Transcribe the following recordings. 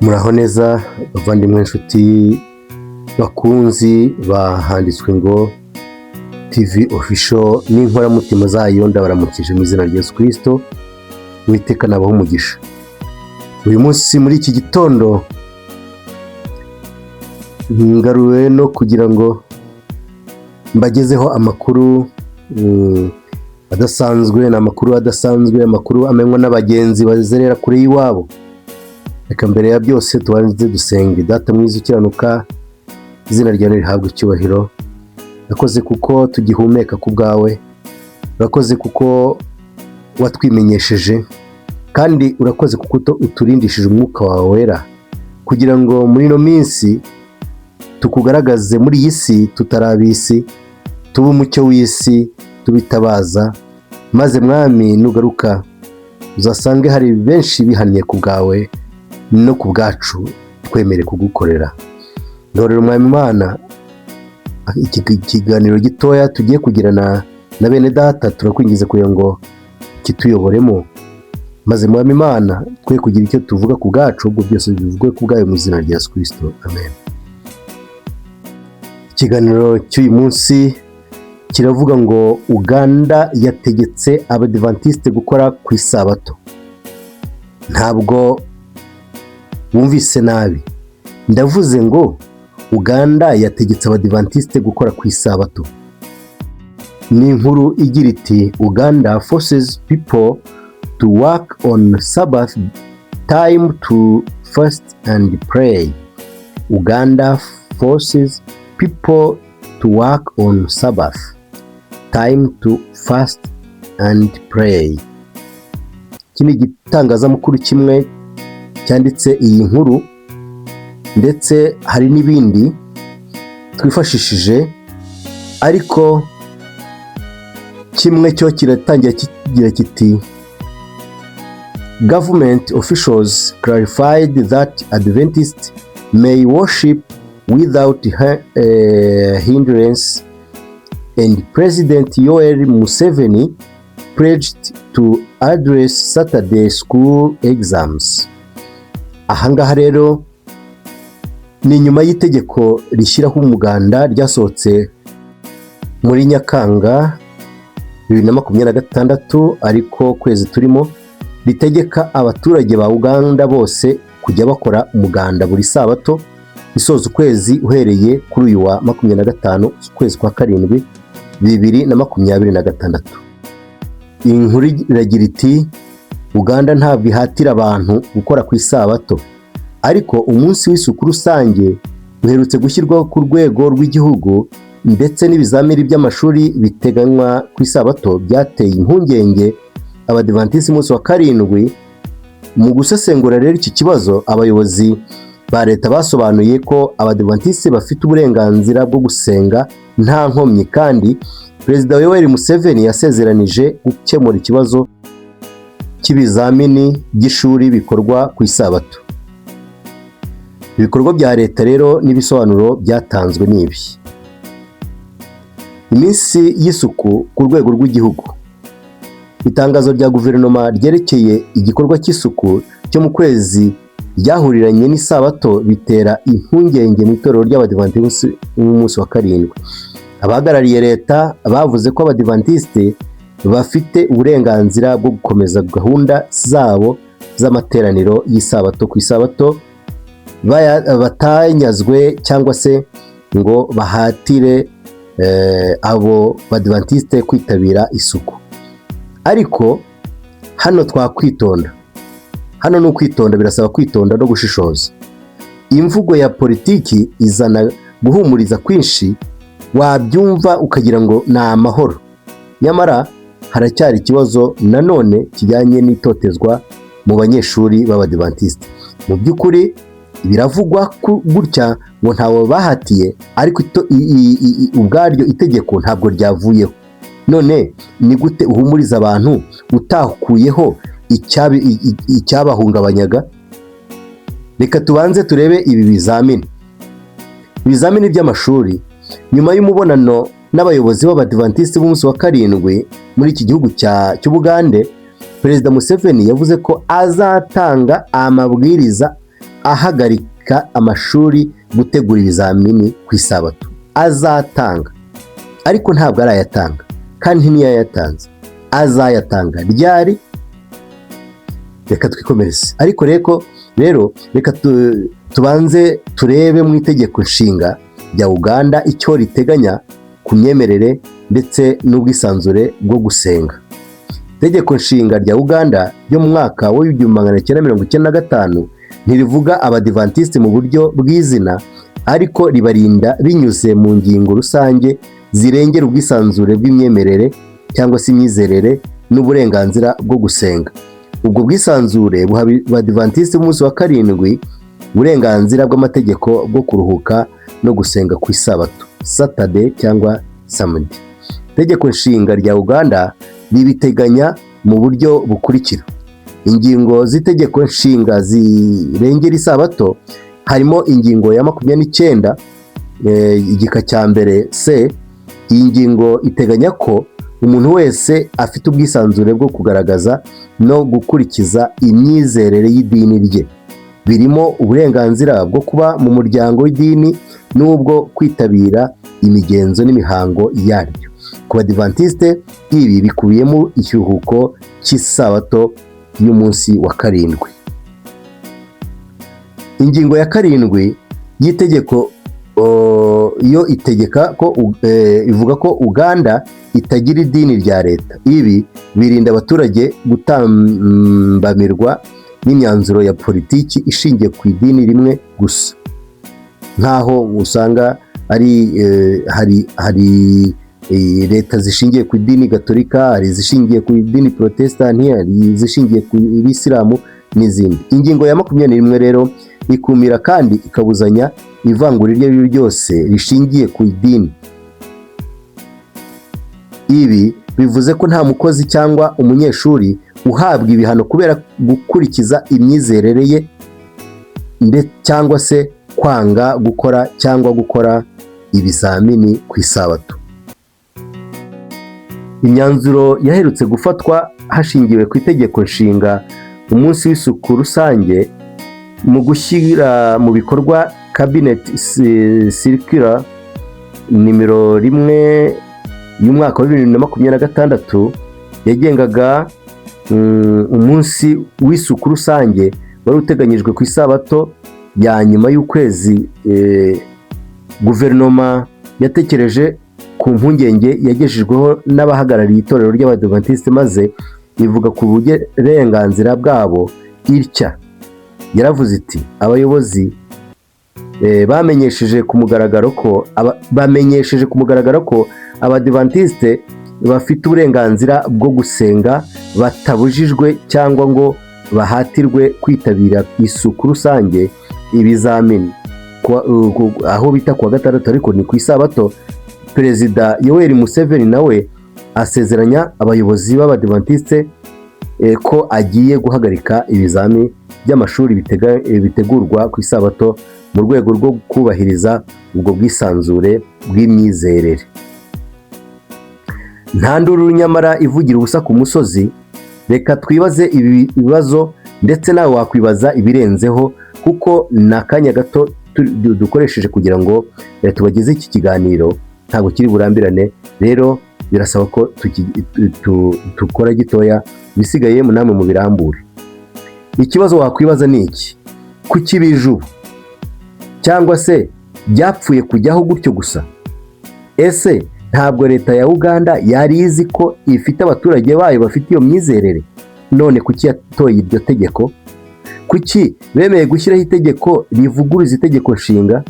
Muraho neza bavandimwe, inshuti, bakunzi bahanditswe ngo TV Official n'inkoramutima zayo, ndabaramukije mu izina rya Yesu Kristo. Uwiteka nabaho umugisha. Uyu munsi muri iki gitondo ngaruwe no kugira ngo mbagezeho amakuru adasanzwe. Ni amakuru adasanzwe, amakuru amenywa n'abagenzi bazerera kure y'iwabo. Reka mbere ya byose tubanze dusenge. Data mwiza ukiranuka, izina ryawe rihabwa icyubahiro. Urakoze kuko tugihumeka ku bwawe, urakoze kuko watwimenyesheje, kandi urakoze kuko uturindishije umwuka wawe wera kugira ngo muri ino minsi tukugaragaze muri iyi si tutari ab'isi, tube umucyo w'isi, tubitabaza. Maze Mwami, nugaruka uzasange hari benshi bihannye ku bwawe no ku bwacu, twemere kugukorera. Ndorera Umwami Imana iki kiganiro gitoya tugiye kugirana na bene data, turakwingiza kugira ngo kituyoboremo, maze Mwami Imana twe kugira icyo tuvuga ku bwacu, ahubwo byose bivugwe ku bwayo, mu izina rya Yesu Kristo, amen. Ikiganiro cy'uyu munsi kiravuga ngo Uganda yategetse Abadivantisite gukora ku isabato. Ntabwo wumvise nabi, ndavuze ngo Uganda yategetse Abadivantisite gukora ku isabato. Ni inkuru igira iti: "Uganda forces people to work on Sabbath time to fast and pray." Uganda forces people to work on Sabbath time to fast and pray. Iki ni igitangazamakuru kimwe cyanditse iyi nkuru, ndetse hari n'ibindi twifashishije, ariko kimwe cyo kiratangira kigira kiti: "Government officials clarified that Adventists may worship without hindrance and President Yoweri Museveni pledged to address Saturday school exams." Ahangaha rero ni nyuma y'itegeko rishyiraho umuganda ryasohotse muri Nyakanga 2026, ariko kwezi turimo, ritegeka abaturage ba Uganda bose kujya bakora umuganda buri sabato isoza ukwezi, uhereye kuri uyu wa 25 ukwezi kwa karindwi 2026. Iyi nkuru iragira iti: "Uganda ntabwo ihatira abantu gukora ku isabato, ariko umunsi w'isuku rusange uherutse gushyirwaho ku rwego rw'igihugu ndetse n'ibizamini by'amashuri biteganywa ku isabato byateye impungenge Abadivantisiti umunsi wa karindwi." Mu gusesengura rero iki kibazo, abayobozi ba leta basobanuye ko Abadivantisiti bafite uburenganzira bwo gusenga nta nkomyi, kandi Perezida Yoweri Museveni yasezeranije gukemura ikibazo cy'ibizamini by'ishuri bikorwa ku isabato. Ibikorwa bya leta rero n'ibisobanuro byatanzwe ni ibi: Iminsi y'isuku ku rwego rw'igihugu. Itangazo rya guverinoma ryerekeye igikorwa cy'isuku cyo mu kwezi ryahuriranye n'isabato, bitera impungenge mu itorero ry'Abadivantisiti b'umunsi wa karindwi. Abahagarariye leta bavuze ko Abadivantisite bafite uburenganzira bwo gukomeza gahunda zabo z'amateraniro y'isabato ku isabato, batanyazwe cyangwa se ngo bahatire abo Badivantiste kwitabira isuku. Ariko hano twakwitonda, hano ni ukwitonda, birasaba kwitonda no gushishoza. Imvugo ya politiki izana guhumuriza kwinshi, wabyumva ukagira ngo ni amahoro, nyamara haracyari ikibazo nanone kijyanye n'itotezwa mu banyeshuri b'Abadivantisite. Mu by'ukuri biravugwa gutya ngo ntawe bahatiye, ariko ubwaryo itegeko ntabwo ryavuyeho. None ni gute uhumuriza abantu utakuyeho icyabahungabanyaga? Reka tubanze turebe ibi bizamini, ibizamini by'amashuri. Nyuma y'umubonano n'abayobozi b'Abadivantisiti b'umunsi wa karindwi muri iki gihugu cy'Ubugande, Perezida Museveni yavuze ko azatanga amabwiriza. Ahagarika amashuri gutegura ibizamini ku isabato. Azatanga, ariko ntabwo arayatanga, kandi ntiyayatanze. Azayatanga ryari? Reka twikomereze. Ariko rero reka tubanze turebe mu itegeko nshinga rya Uganda icyo riteganya ku myemerere ndetse n'ubwisanzure bwo gusenga. Itegeko nshinga rya Uganda ryo mu mwaka w'1995 ntirivuga Abadivantisiti mu buryo bw'izina, ariko ribarinda binyuze mu ngingo rusange zirengera ubwisanzure bw'imyemerere cyangwa se imyizerere n'uburenganzira bwo gusenga. Ubwo bwisanzure buha Abadivantisiti b'umunsi wa karindwi uburenganzira bw'amategeko bwo kuruhuka no gusenga ku isabato, Saturday cyangwa Samedi. Itegeko nshinga rya Uganda ribiteganya mu buryo bukurikira: ingingo z'itegeko nshinga zirengera isabato harimo ingingo ya 29, igika cya mbere c. Iyi ngingo iteganya ko umuntu wese afite ubwisanzure bwo kugaragaza no gukurikiza imyizerere y'idini rye, birimo uburenganzira bwo kuba mu muryango w'idini n'ubwo kwitabira imigenzo n'imihango yaryo. Ku Badivantiste, ibi bikubiyemo ikiruhuko cy'isabato y'umunsi wa karindwi. Ingingo ya 7 y'itegeko yo itegeka ko ivuga ko Uganda itagira idini rya leta. Ibi birinda abaturage gutambamirwa n'imyanzuro ya politiki ishingiye ku idini rimwe gusa, nk'aho usanga ari hari leta zishingiye ku idini gatolika, hari izishingiye ku idini protesitanti, hari izishingiye ku bisilamu n'izindi. Ingingo ya 21 rero ikumira kandi ikabuzanya ivangura iryo ari ryo ryose rishingiye ku idini. Ibi bivuze ko nta mukozi cyangwa umunyeshuri uhabwa ibihano kubera gukurikiza imyizerere ye cyangwa se kwanga gukora cyangwa gukora ibizamini ku isabato. Imyanzuro yaherutse gufatwa hashingiwe ku itegeko nshinga, umunsi w'isuku rusange mu gushyira mu bikorwa Cabinet Circular nimero 1 y'umwaka wa 2026 yagengaga umunsi w'isuku rusange wari uteganyijwe ku isabato ya nyuma y'ukwezi, guverinoma yatekereje ku mpungenge yagejejweho n'abahagarariye itorero ry'Abadivantisite, maze ivuga ku burenganzira bwabo itya. Yaravuze iti: "Abayobozi bamenyesheje ku mugaragaro ko Abadivantisite bafite uburenganzira bwo gusenga batabujijwe cyangwa ngo bahatirwe kwitabira isuku rusange, ibizamini aho bita kuwa gatandatu, ariko ni ku isabato." Perezida Yoweri Museveni nawe asezeranya abayobozi b'Abadivantisite ko agiye guhagarika ibizami by'amashuri bitegurwa ku isabato mu rwego rwo kubahiriza ubwo bwisanzure bw'imyizerere. Nta nduru nyamara ivugira ubusa ku musozi. Reka twibaze ibi bibazo, ndetse nawe wakwibaza ibirenzeho, kuko ni akanya gato dukoresheje kugira ngo tubageze iki kiganiro, ntabwo kiri burambirane. Rero birasaba ko tukora gitoya, ibisigaye namwe mu birambure. Ikibazo wakwibaza ni iki: kuki bije ubu, cyangwa se byapfuye kujyaho gutyo gusa? Ese ntabwo leta ya Uganda yari izi ko ifite abaturage bayo bafite iyo myizerere? None kuki yatoye iryo tegeko? Kuki bemeye gushyiraho itegeko rivuguruza itegeko nshinga?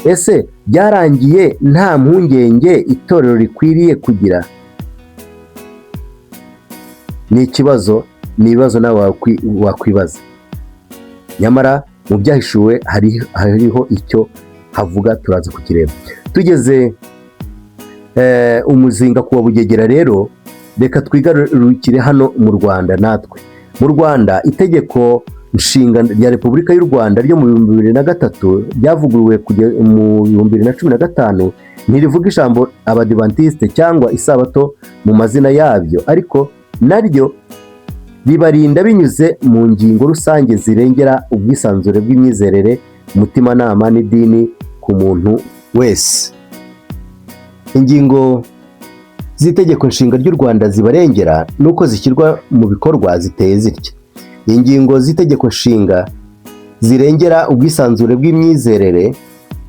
Ese byarangiye nta mpungenge itorero rikwiriye kugira? Ni ikibazo, ni ibibazo nawe wakwibaza. Nyamara mu Byahishuwe hariho icyo havuga, turaza kukireba tugeze umuzinga kuwa Bugegera. Rero reka twigarukire hano mu Rwanda. Natwe mu Rwanda, itegeko nshinga rya Repubulika y'u Rwanda ryo mu 2003 ryavuguruwe mu 2015 ntirivuga ijambo Abadivantisite cyangwa isabato mu mazina yabyo, ariko naryo Ribarinda binyuze mu ngingo rusange zirengera ubwisanzure bw'imyizerere, umutimanama n'idini ku muntu wese. Ingingo z'Itegeko Nshinga ry'u Rwanda zibarengera n'uko zishyirwa mu bikorwa ziteye zitya: Ingingo z'Itegeko Nshinga zirengera ubwisanzure bw'imyizerere.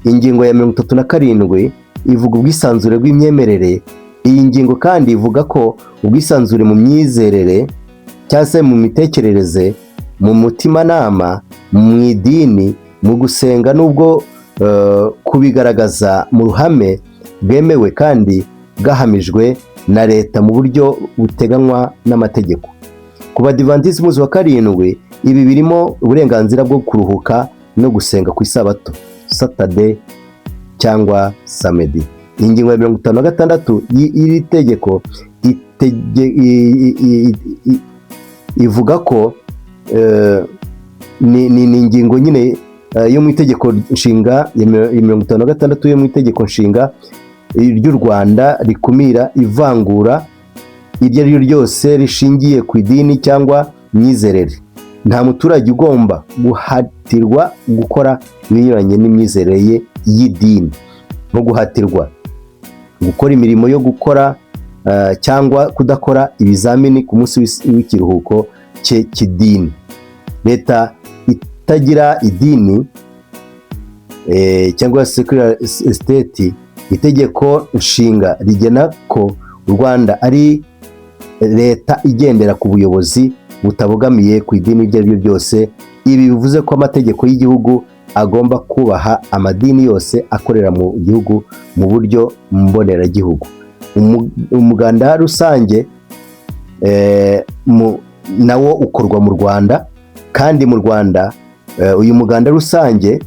Ingingo ya 37 ivuga ubwisanzure bw'imyemerere. Iyi ngingo kandi ivuga ko ubwisanzure mu myizerere cyangwa se mu mitekerereze, mu mutimanama, mu idini, mu gusenga n'ubwo kubigaragaza mu ruhame bwemewe kandi bwahamijwe na leta mu buryo buteganywa n'amategeko. Ku Badivantisi umunsi wa karindwi, ibi birimo uburenganzira bwo kuruhuka no gusenga ku Isabato, Saturday cyangwa Samedi. Ingingo ya 56 y'iri tegeko ivuga ko ni ingingo nyine yo mu Itegeko Nshinga ya 56 yo mu Itegeko Nshinga ry'u Rwanda rikumira ivangura iryo ari ryo ryose rishingiye ku idini cyangwa imyizerere. Nta muturage ugomba guhatirwa gukora ibinyuranye n'imyizerere ye y'idini, nko guhatirwa gukora imirimo yo gukora cyangwa kudakora ibizamini ku munsi w'ikiruhuko cye cy'idini. Leta itagira idini cyangwa secular state. Itegeko Nshinga rigena ko u Rwanda ari leta igendera ku buyobozi butabogamiye ku idini iryo ari ryo ryose. Ibi bivuze ko amategeko y'igihugu agomba kubaha amadini yose akorera mu gihugu mu buryo mboneragihugu. Umuganda rusange nawo ukorwa mu Rwanda, kandi mu Rwanda uyu muganda rusange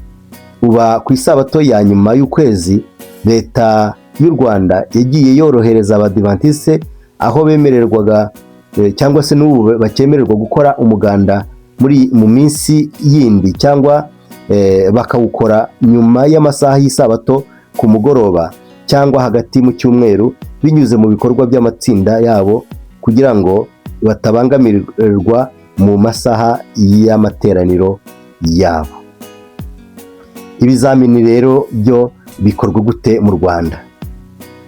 uba ku Isabato ya nyuma y'ukwezi. Leta y'u Rwanda yagiye yorohereza Abadivantisite, aho bemererwaga cyangwa se n'ubu bakemererwa gukora umuganda muri mu minsi yindi, cyangwa bakawukora nyuma y'amasaha y'Isabato ku mugoroba cyangwa hagati mu cyumweru, binyuze mu bikorwa by'amatsinda yabo, kugira ngo batabangamirwa mu masaha y'amateraniro yabo. Ibizamini rero byo bikorwa gute mu Rwanda,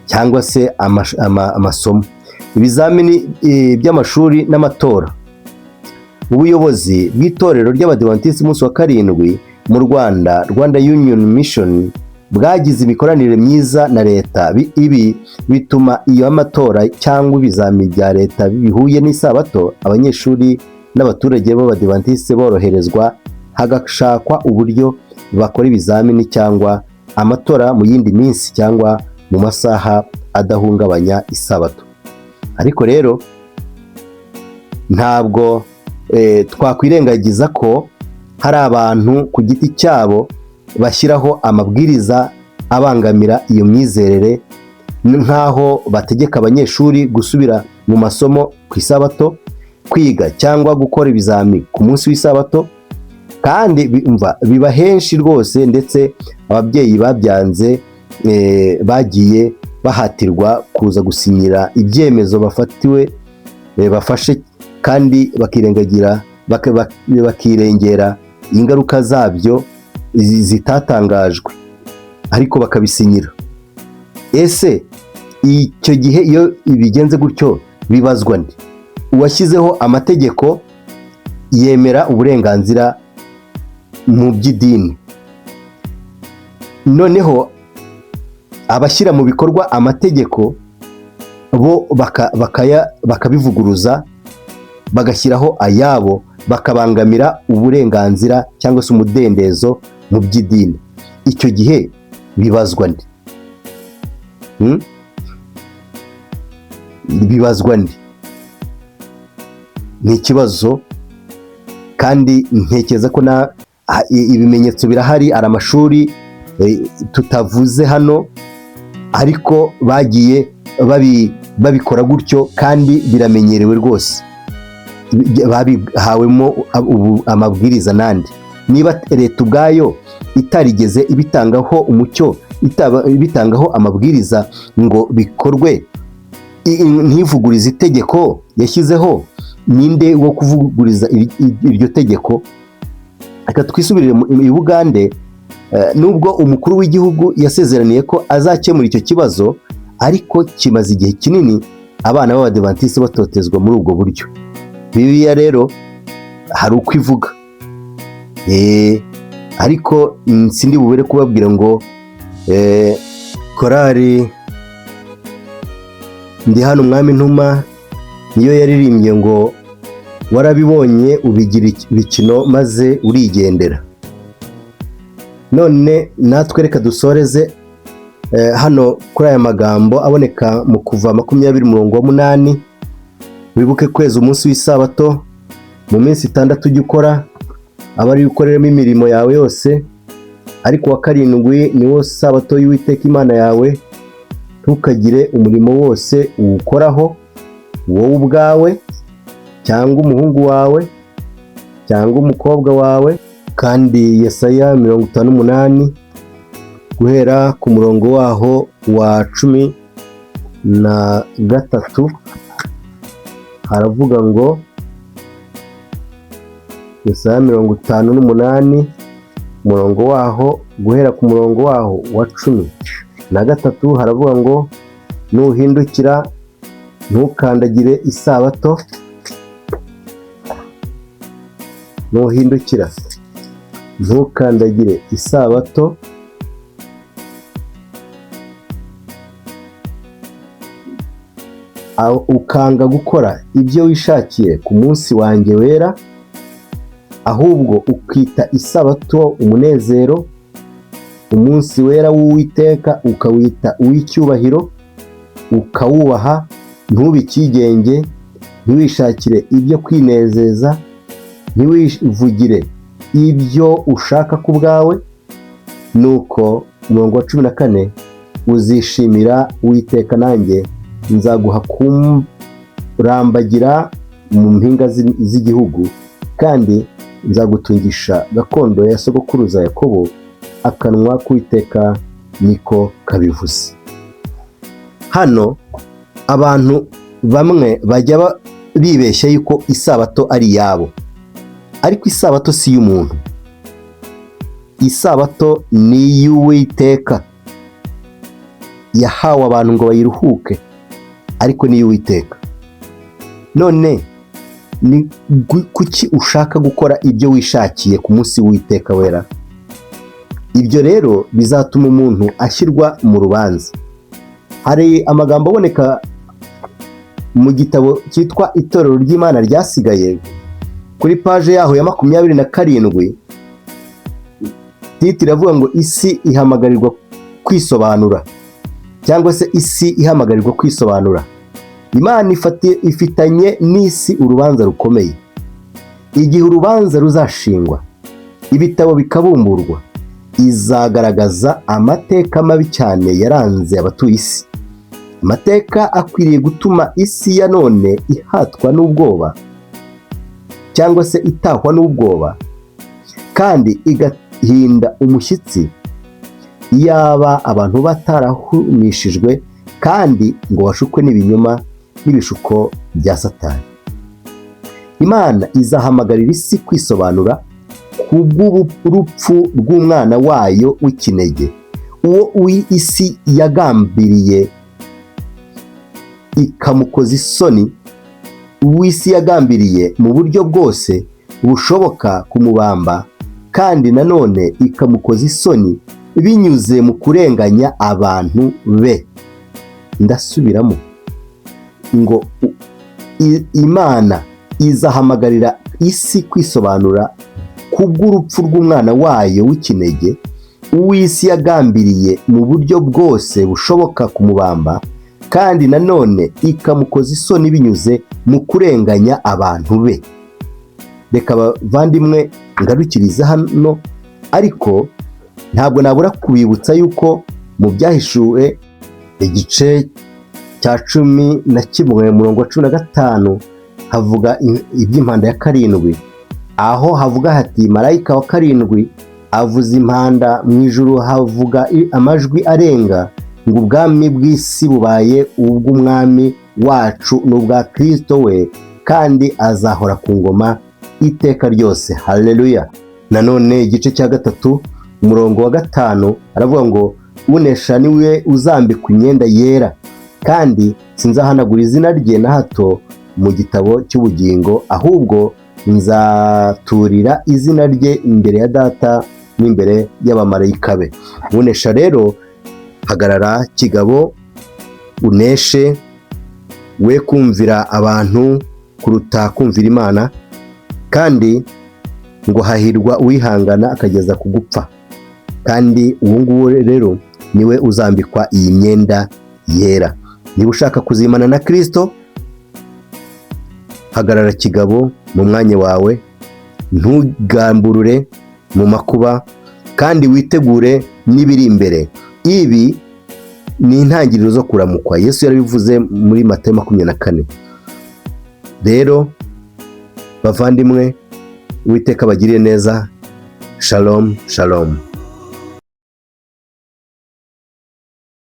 cyangwa se amasomo, ibizamini by'amashuri n'amatora? Ubuyobozi bw'Itorero ry'Abadivantisiti umunsi wa karindwi mu Rwanda, Rwanda Union Mission, bwagize imikoranire myiza na leta. Ibi bituma iyo amatora cyangwa ibizamini bya leta bihuye n'Isabato, abanyeshuri n'abaturage b'Abadivantisiti boroherezwa, hagashakwa uburyo bakora ibizamini cyangwa amatora mu yindi minsi cyangwa mu masaha adahungabanya Isabato. Ariko rero ntabwo twakwirengagiza ko hari abantu ku giti cyabo bashyiraho amabwiriza abangamira iyo myizerere, nk'aho bategeka abanyeshuri gusubira mu masomo ku Isabato, kwiga cyangwa gukora ibizami ku munsi w'Isabato. Kandi umva, biba henshi rwose, ndetse ababyeyi babyanze bagiye bahatirwa kuza gusinyira ibyemezo bafatiwe bafashe, kandi bakirengagira bakirengera ingaruka zabyo zitatangajwe, ariko bakabisinyira. Ese icyo gihe iyo bigenze gutyo bibazwa nde? Uwashyizeho amategeko yemera uburenganzira mu by'idini, noneho abashyira mu bikorwa amategeko bo bakabivuguruza, bagashyiraho ayabo, bakabangamira uburenganzira cyangwa se umudendezo mu by'idini. Icyo gihe bibazwa nde? Bibazwa nde? Ni ikibazo, kandi ntekereza ko na ibimenyetso birahari. Hari amashuri tutavuze hano, ariko bagiye babikora gutyo, kandi biramenyerewe rwose, babihawemo amabwiriza n'andi. Niba leta ubwayo itarigeze ibitangaho umucyo, ibitangaho amabwiriza ngo bikorwe, ntivugurize itegeko yashyizeho. Ninde wo kuvuguriza iryo tegeko? Reka twisubirire i Bugande. Nubwo umukuru w'igihugu yasezeraniye ko azakemura icyo kibazo, ariko kimaze igihe kinini abana b'Abadivantisi batotezwa muri ubwo buryo. Bibiliya rero hari uko ivuga, ariko sindi bubere kubabwira ngo korari Ndi Hano Umwami Ntuma niyo yaririmbye ngo "Warabibonye ubigira ibikino maze urigendera". None natwe reka dusoreze hano kuri aya magambo aboneka mu Kuva 20 umurongo wa 8: "Wibuke kweza umunsi w'isabato. Mu minsi 6 ujya ukora, aba ari ukoreramo imirimo yawe yose, ariko uwa karindwi ni wo sabato y'Uwiteka Imana yawe. Ntukagire umurimo wose uwukoraho, wowe ubwawe cyangwa umuhungu wawe cyangwa umukobwa wawe." Kandi Yesaya 58 guhera ku murongo waho wa 13 haravuga ngo, Yesaya 58 umurongo waho, guhera ku murongo waho wa 13 haravuga ngo: "Nuhindukira ntukandagire isabato, nuhindukira ntukandagire isabato, ukanga gukora ibyo wishakiye ku munsi wanjye wera, ahubwo ukita isabato umunezero, umunsi wera w'Uwiteka ukawita uw'icyubahiro, ukawubaha, ntube icyigenge, ntiwishakire ibyo kwinezeza, ntiwivugire ibyo ushaka ku bwawe, nuko umurongo wa 14, uzishimira Uwiteka, nanjye nzaguha kurambagira mu mpinga z'igihugu, kandi nzagutungisha gakondo ya sogokuruza Yakobo. Akanwa k'Uwiteka niko kabivuze." Hano abantu bamwe bajya bibeshya yuko isabato ari iyabo, ariko isabato si iy'umuntu. Isabato ni iy'Uwiteka, yahawe abantu ngo bayiruhuke, ariko ni iy'Uwiteka. None ni kuki ushaka gukora ibyo wishakiye ku munsi w'Uwiteka wera? Ibyo rero bizatuma umuntu ashyirwa mu rubanza. Hari amagambo aboneka mu gitabo cyitwa Itorero ry'Imana Ryasigaye, kuri paje yaho ya 27. Titre iravuga ngo "Isi ihamagarirwa kwisobanura", cyangwa se "Isi ihamagarirwa kwisobanura". Imana ifitanye n'isi urubanza rukomeye. Igihe urubanza ruzashingwa, ibitabo bikabumburwa, izagaragaza amateka mabi cyane yaranze abatuye isi, amateka akwiriye gutuma isi ya none ihatwa n'ubwoba cyangwa se itahwa n'ubwoba kandi igahinda umushyitsi, yaba abantu batarahumishijwe kandi ngo bashukwe n'ibinyoma n'ibishuko bya Satani. Imana izahamagarira isi kwisobanura ku bw'urupfu rw'umwana wayo w'ikinege, uwo isi yagambiriye ikamukoza isoni, uw'isi yagambiriye mu buryo bwose bushoboka kumubamba, kandi nanone ikamukoza isoni binyuze mu kurenganya abantu be. Ndasubiramo ngo Imana izahamagarira isi kwisobanura ku bw'urupfu rw'umwana wayo w'ikinege, uw'isi yagambiriye mu buryo bwose bushoboka kumubamba, kandi nanone ikamukoza isoni binyuze mu kurenganya abantu be. Reka abavandimwe ngarukirize hano, ariko ntabwo nabura kubibutsa yuko mu Byahishuwe igice cya 11 umurongo wa 15 havuga iby'impanda ya karindwi, aho havuga hati: "Marayika wa karindwi avuza impanda, mu ijuru havuga amajwi arenga ngo ubwami bw'isi bubaye ubw'Umwami wacu n'ubwa Kristo we." Kandi azahora ku ngoma iteka ryose. Haleluya! Nanone igice cya 3, umurongo wa 5, aravuga ngo: "Unesha niwe uzambikwa imyenda yera, kandi sinzahanagura izina rye na hato mu gitabo cy'ubugingo, ahubwo nzaturira izina rye imbere ya Data n'imbere y'abamarayika be." Unesha rero, hagarara kigabo, uneshe, we kumvira abantu kuruta kumvira Imana. Kandi ngo hahirwa uwihangana akageza ku gupfa, kandi uwo nguwo rero niwe uzambikwa iyi myenda yera. Niba ushaka kuzimana na Kirisito, hagarara kigabo mu mwanya wawe, ntugamburure mu makuba, kandi witegure n'ibiri imbere. Ibi ni intangiriro zo kuramukwa. Yesu yarabivuze muri Matayo 24. Rero bavandimwe, Uwiteka abagirire neza. Shalom, shalom.